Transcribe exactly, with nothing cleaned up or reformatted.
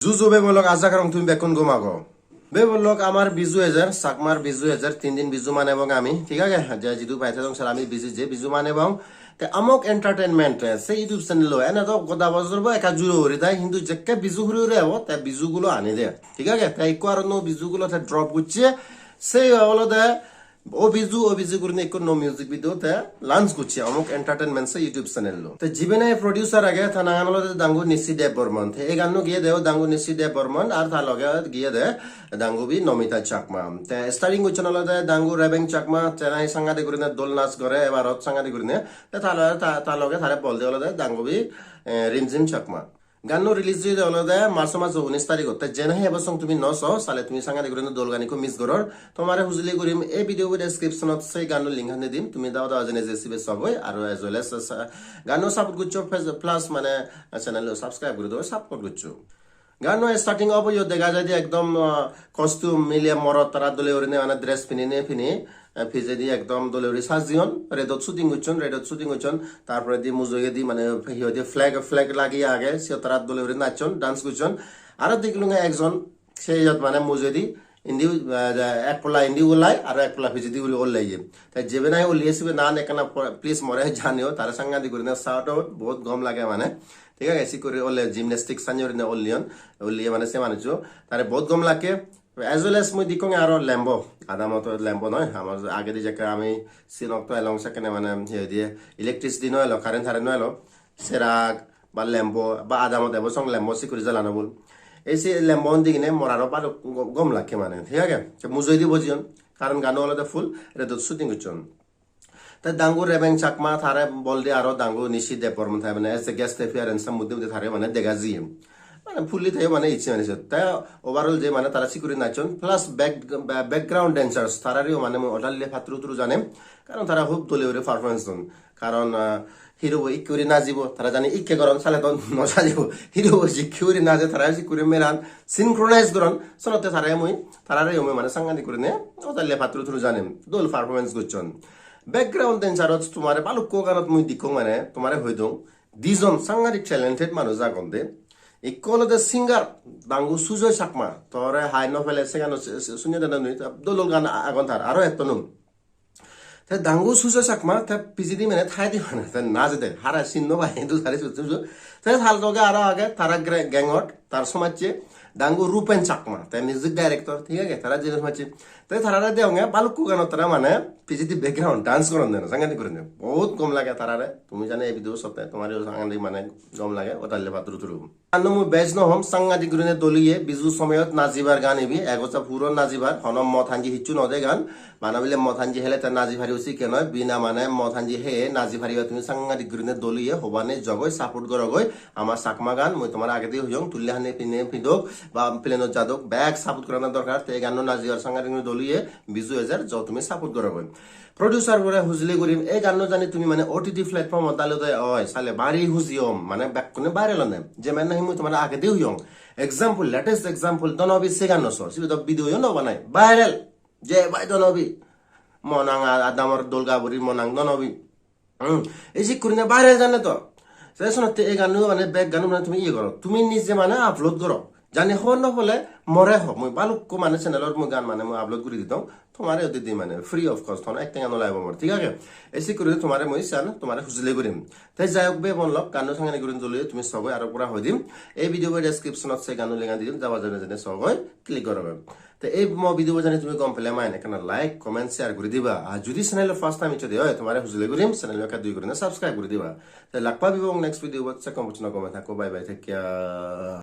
Juju bebonlok, aja gorong tumi bekkun gom ago. Bebonlok, amar Biju ejer, Chakmar Biju ejer, tin din Biju manebong ami, thik age? Je jidu pai thedong sar ami Biju je Biju manebong. Te Amok Entertainment, eh, se YouTube channel-o, ene do goda bojor bo ekka juro guri thai, hintu jekke Biju hure hure ebo, te Biju gulo ani de, thik age? Te ikko aro nuo Biju gulo te drop gocche, se olode O Biju, O Biju gurinei ikko nuo music video te launch gocche Amok Entertainment se YouTube channel-o. Te jibe nahi producer age, ta nangan olode Dangu Nishit Debbarman. Te ei ganno giye de o Dangu Nishit Debbarman, ar ta loge giye de Dangubi Nomita Chakma. Te starring gocchon olode Dangu Rebeng Chakma, te nahi sangadik gurinei dol nach gore, ebarot sangadik gurinei. Te ta loge, ta, ta loge tare bol de olode Dangubi, eh, Rimjim Chakma. Ganno release oyede olode March majo unis tarigot. Te je nahi ebo song tumi no so, sale tumi sangadik gurinei dol gan ikko miss goror. Tomare hujuli gurim, ei video bo description-ot sei ganno link han di dim. Tumi dawa dawa jeinei je sibe sogoi, aro as well as, uh, ganno support goccho, plus, plus mane, uh, channel-o subscribe guri do, support goccho. Ganno starting obo yo dega jai de ekdom, uh, costume mile morot tara dole gurinei mane dress pinine pini, eh, pijedi ekdom dole guri sajeyon, redot shooting gocchon, redot shooting gocchon, tar poredi mujungedi mane hi hoide flag, flag lageye age, siyot tara dole guri nachchon, dance gocchon. Aro degelunge ekjon se iyot mane mujungedi indi, eh, ek polla indi ullai, aro ek polla pijedi guri ullaiye. Te jibe nahi ulliye sibe nan ekkana po-, please more janeyo, tare sangadik gurine shout out, bahut gom lage mane. Thik age, sik guri ulle gymnastic sanne gurine ulliyon, ulliye mane se manuccho, tare bahut gom lage. As well as mui dekkong aro lamp-o, adamot lamp-o noi, amar agedi jekke ami sinok to elong sekkene mane hi hoide electricity no elo, current taren no elo, serak ba lamp-o ba adamot ebo song lamp-o sik guri jalano bol. Ei se lamp-o un degine mor aro baluk go-, gom lakke mane, thik age? Te mujungedi bojeyon, karon gano olode full redot shooting gocchon. Te Dangu Rebeng Chakma tare bolde aro Dangu Nishit Debbarman tare mane as a guest appearance mudde mudde tare mane dega jiye. Mane fully tare mane icche mane siyot. Te overall je mane tara sik guri nachchon plus back-, ba-, background dancers tarareyo mane mui odalle patturu turu janem. Karon tara hub dole guri performance don. Karon, ah, hero bo ikke guri najibo, tara jani ikke goron sale to no sajibo. Hero bo jikke guri naje tara jikke guri meran synchronize goron. Senotte tare mui, tarareyo mui mane sangadik gurine odalle patturu turu janem. Dol performance gocchon. Background dancer-ot tomare balukko ganot mui dekkong mane, tomare hoi dong, dijon sangadik talented manuj agon de. Ikko olode singer, Dangu Sujoy Chakma, tore hai no pele se gano se, se, sunye de nui, dol dol gan a-, agon tar, aro etto num. Te Dangu Sujoy Chakma, te pijedi mane thaide mane, te najede, hara sin no pai, hintu tare sujo sujo. Te tal doge aro age, tara gre-, gang-ot, tar somajje, Dangu Rupen Chakma, te music director, thik age, tara jeni somajje. Te tarare degonge balukko ganot tara mane pijedi background dance goronde, sangadik gurinei. Bahut gom lage tarare. Tumi jani ei video sotte tomare sangadik mane gom lage, odalle patturu turu. Ganno mui bej no hom, sangadik gurinei dol oye, Biju somoyot najibar gan ibe, egosa puro najibar, hono mod hanji hissu no de gan. Bana bile mod hanji hele te naji paribo sikke noi, bina mane mod hanji heye naji pariba tumi, sangadik gurinei dol oye, hobane jogoi support gorogoi. Ama Chakma gan mui tomare agedi hoyong, tulle hani pine pidok ba plane-ot jadok, bek support gorana dorkar. Te ei ganno najibar sangadik guri dol oye, Biju ejer, jo tumi support gorogoi. Producer bore hujuli gurim, ei ganno jani tumi mane O T T platform-ot dalode oi, sale bari huji om, mane bekkune viral onne. Jemen nahi mui tomare agedi hoyong. Example, latest example, Donobi se ganno so, sibe do video yo no banai, viral. Je bhai Donobi, monang a-, adamor dol gaburi monang Donobi. Hmm. Ei je gurine viral jane to. Se sonotte ei ganno mane bek ganno mane tumi iye goro. Tumi nije mane upload goro. Jani hobor no pole more ho. Mui balukko mane channel-or mui gan mane mui upload guri didong. Tomare o didi mane free of cost. Hono ek tenga no lagibo mor. Thik age? Ei se gurine tomare mui san, tomare hujuli gurim. Te jai hok bebonlok, ganno sangani gurin dol oye, tumi sogoi aro pura hoi dim. Ei video bo description-ot se ganno link-an di dim. Jaba jane jane sogoi click gorobe. Te ei mo video bo jani tumi gom pele mane ekkana like, comment, share guri diba. Ar judi channel-o first time iccho de oi, tomare hujuli gurim, channel-o ekka dui gurine subscribe guri diba. Te lak pebong next video bot, se kom buchno gome thakko, bye bye, take care.